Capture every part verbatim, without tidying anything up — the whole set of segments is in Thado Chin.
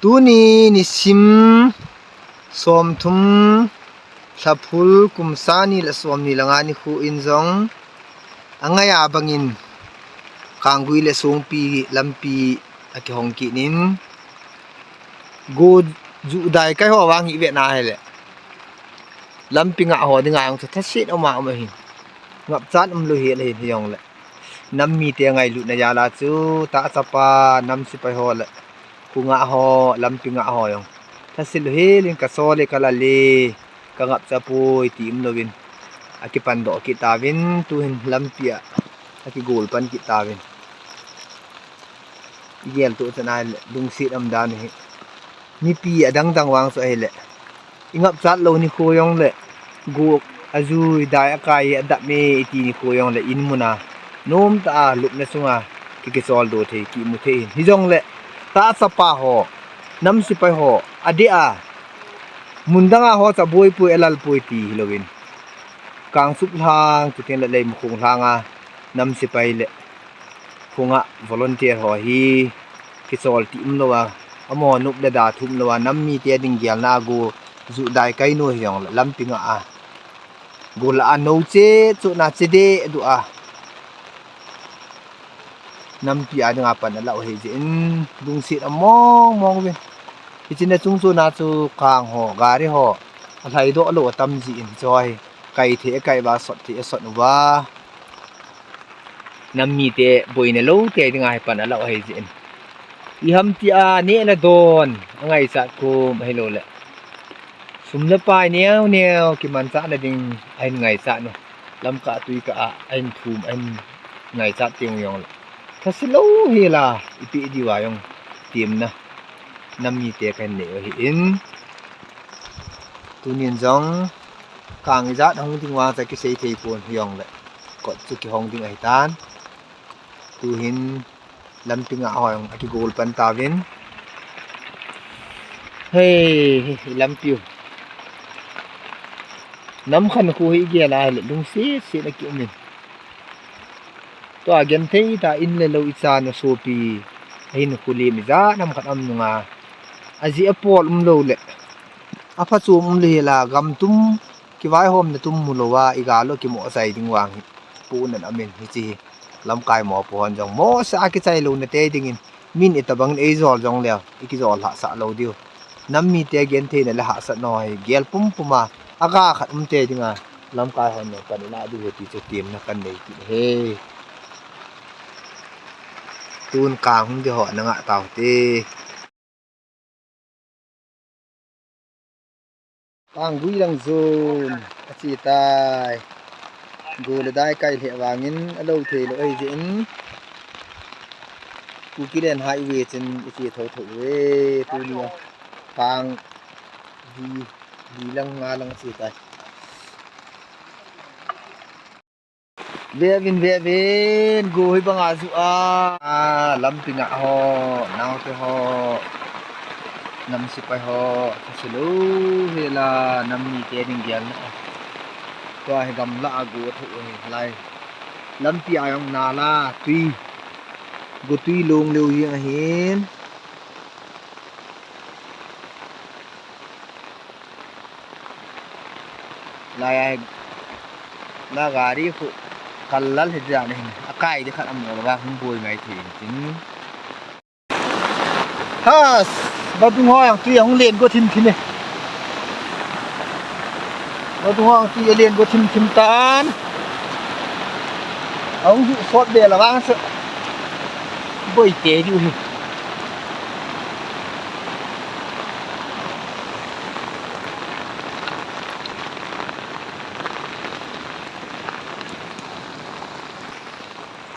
Tuni nisim somthum, Lhaphul kum sang ni le somni le nga nikho in jong angai a bangin Kanggui le Songpi lampi akihong kit in, go ju dai kai ho vang hi ve na hile, lampi ngah ho dinga jong chu thaset um a um ahin, ngapchat umlou hel ahin, hijongle nam mite ngailutna jal a chu tahsa pa, nam sepai ho le khu ngah ho, lampi ngah ho jong thaset lou hel in, ka sol e, ka lal e, ka ngapcha poi ti umlouvin akipan doh kit tauvin, tuhin lampi a akigol pan kit tauvin. I gel toh chan ahile lungset um dan ahi. Mipi adang dang vang chu ahile, i ngapchat lou nikho jongle go ajui, dai akai, adap e iti nikho jongle in mun a nomtah a lupna sunga ki, kicholdo thei, kimu thei ahin. Hijongle tahsa pa ho, nam sepai ho adeh a, mun dang a ho chu aboi poi, alal poi ti hilouvin, Kangsup lhang, chuteng le Leimakhong lhang a nam sepai le khu ngah volunteer ho hi kichol ti umlou a, amaho nop le da thu umlou a, nam mite ding gelna a go ju dai kai nu hijongle lampi ngah a, go lah a nou che, chona che deh duh a, nampi a dinga pan alah u ahi jeh in lungset um mong mong uvin. Hiche na chung chon a chu kang ho, gari ho alhai doh lou atam jeh in, hiche ho hi kai thei akai uva, sot thei asot uva, nam mite boina lou te dinga hi pan alah u ahi jeh in, iham tia neh le don angaichat kom ahilouleh sum le pai neo neo kimanchahna ding ahin ngaichat u, lamkah tuikah a ahin thum, ahin ngaichat teng u jongle thaset lou hel a ipeh diuva jong temna nam mite kahin nei u ahin. Tunin jong kang ijat ahung ding vang chu kisei thei pon, hijongle kot chu kihong ding ahitan. Tuhin lampi ngah ho jong akigol pan tauvin. Hei, lampi u, nam khankho hi i gel a hile lungset set a ki um in, tua genthei tah in le lou, ichan u, sopi, ahinkho lem ijat ham khat um nunga, ajeh apol umlou le aphachom umlou hel a, gam tum, kivaihomna tum mulouva igal u kimoh chai ding vang hi pohnat aum in, hiche hi lamkai mopo hon jong mohseh a kichai louna te dingin, min itobang in eijol jongleu ikijol hahsah lou diu. Nam mite gentheina le hahsatna ho hi gel pumpum a, aga khat umte dinga lamkai hon jong pan ilah diu ahi ti chu temna kahin nei kit ahi. Tun kang hung ding ho ana ngah tau hite. Kanggui lang jon ache tai. Go le dai kai lheh vangin alou thei lou ahi jeh in, Kukiland highway chun iche thotho uve. Tuni a kang li, li lang nga lang ache tai. Ve uvin, ve uvin, go hi banga ju a. A, lampi ngah ho, naote ho, nam sepai ho, thaset lou hel a nam mite ding gelna a, tua hi gamlah a go tho u ahi lai. Lampi a jong nal a tui, gotui long leo jeng ahin. Lai a, la gari khu kal lal hi jan ahin, akai ding khat aum lou va hung boi ngai thei in tin. Has, vadung ho jong tui ahung len go thim thim e. Vadung ho jong tui alen go thim thim tan. Ahung ju sot be la vang se. Boi te diu hi.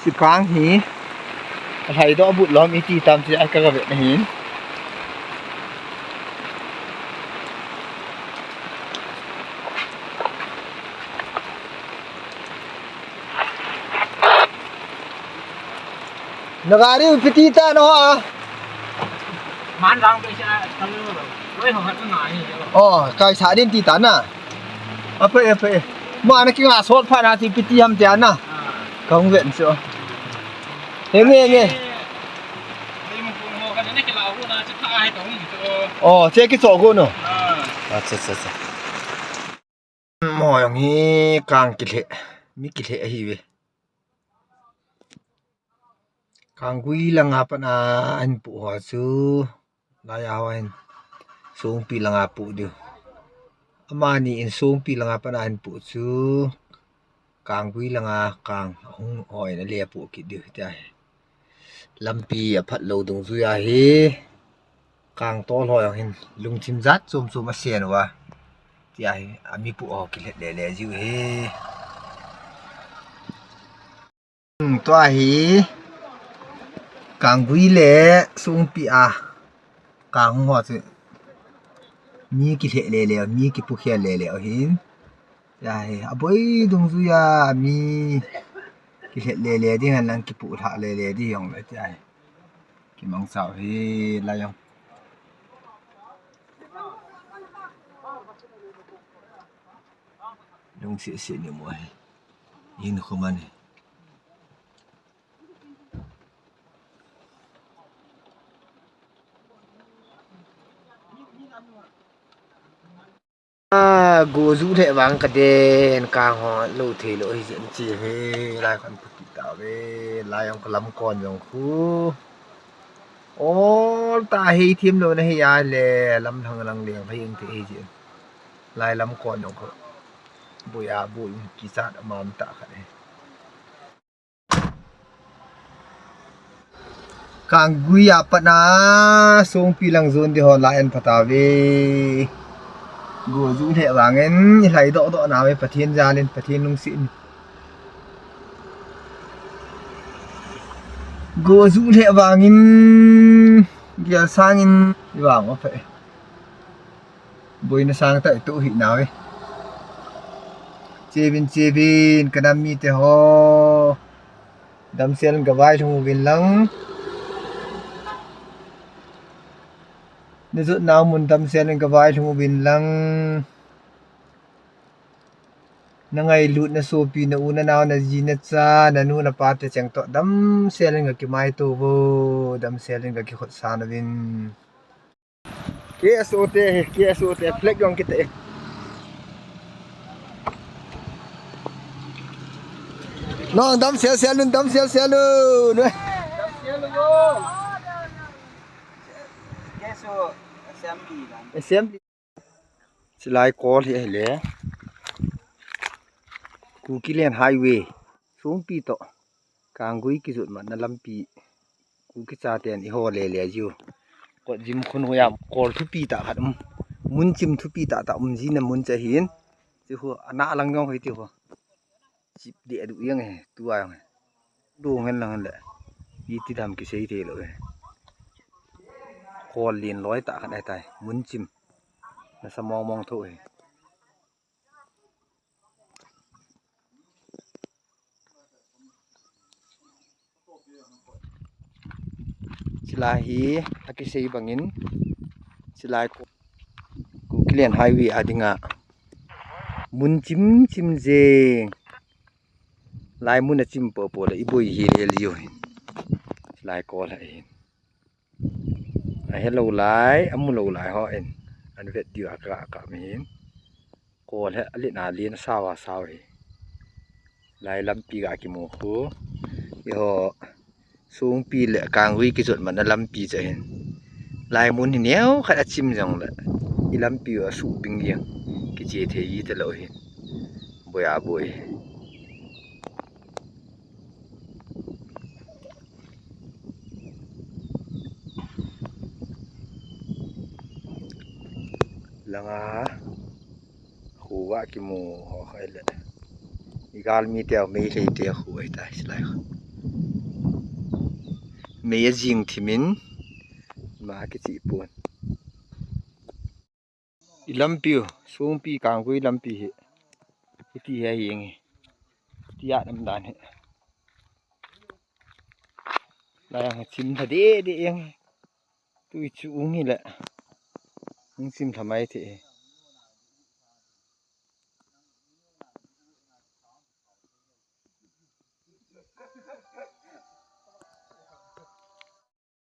Chikang hi alhai doh but lom iti tam ti a ka ga vet na hin. Na gari u piti ta no a. Man rang pe sa ka lo. Loi ho hat na ni. Oh, kai sa din ti ta na. Ape, ape. Ma na ki nga sot pha na ti piti ham ti na. Ah. Ka hung ven so. He nge nge. Ni mo ko ka ne ke la hu na. Oh, che kicho go no. Acha, acha, acha. Mo jong hi kang kilhe, mi kilhe ahi ve. Kanggui langa pat a ahin pu ho chu, laiya ho hin Songpi langa pu diu. Amani in Songpi langa pat a ahin pu chu, Kanggui langa kang ahung hoi na le pu kit diu tia hi. Lampi aphat lou dungjuia hi kang tol ho jong hin lungthim jat chom chom asen uva, tia hi ami pu ho kilhet le le jiu hi. Hmm, tua hi Kanggui le Songpi a kang ho chu mi kilhe le le, mi kipu khel le le ahin. Tia hi, aboi dungjuia mi kilhet le le ding, alang kipu lha le le ding jong le tia hi. Kimang chau hi la jong. Lungsi si ni mo hi. Hin khu man hi. Ah, go ju lheh vang ka den, kang ho lou thei lou hi jeng chi hi, lai khan phuti ta ve, lai jong ka lam kon jong khu. Ol ta hi thim lou na hi a le, lam thang lang leng hi eng thei hi jeng. Lai lam kon jong khu. Boi a boi kichat amam ta khat hi. Kanggui a pat a Songpi lang jon di ho la en phat a ve. Go ju lheh vangin i lhai doh doh na ve, Pathen jal in, Pathen lungset in. Go ju lheh vangin gel sangin i vang o phe. Boina sang ta i tu hi na ve. Chevin, chevin, ka nam mite ho. Damsel in ka vailhung uvin lang. Na jot nau mun damsel in ka vailhung uvin lang. Na ngailut na sopi, na u, na nao, na ji, na cha, na nu, na pa te cheng toh damsel in ka kimaito uvo. Damsel in ka kikhotsan uvin. K S O te, K S O te, flag jong kite. Nong damsel sel un, damsel sel un. Assembly. Chilai kol hi ahile Kukiland Highway, Songpi toh Kanggui kijot matna lampi, Kuki chaten i ho le le jiu. Kot jim khun ho jam kol thupi tah khat um. Mun chim thupi tah tah um jina mun cha hin. Chi ho ana lang jong hoi ti ho. Chip de du jeng he, tua jeng he. Dong hen lang hen le. Iti dam kisei thei lou he. Kol lin loi tah khat ahitai. Mun chim. Nasa mong mong tho he. Chilai hi akisei bangin chilai Ku-, Kukiland Highway a dinga mun chim chim jeng. Lai mun a chim po po le i boi hi le liu hin. Chilai kol hi hin. Ahe lou lai, amu lou lai ho in. An vet diu a ka ka mi hin. Kol hi a len a len, a sao a sao hi. Lai lampi ga kimu khu. Eiho Songpi le Kanggui kijot matna lampi cha hin. Lai mun hi neo khat a chim jong le. I lampi u a suh bing jeng. Kiche thei ji ta lou hin. Boi a boi. Langa khu va kimu ho khai le. I galmi te, Meitei te khu ahitai chilai khu. Mei a jing thimin ma kichi pon. I lampi u, Songpi Kanggui lampi hi. Iti hi ahi jeng hi. Tia dam dan hi. Lai jong hi chim tha de de jeng hi. Tui chu ung hi le. Ung chim tha mai thei hi.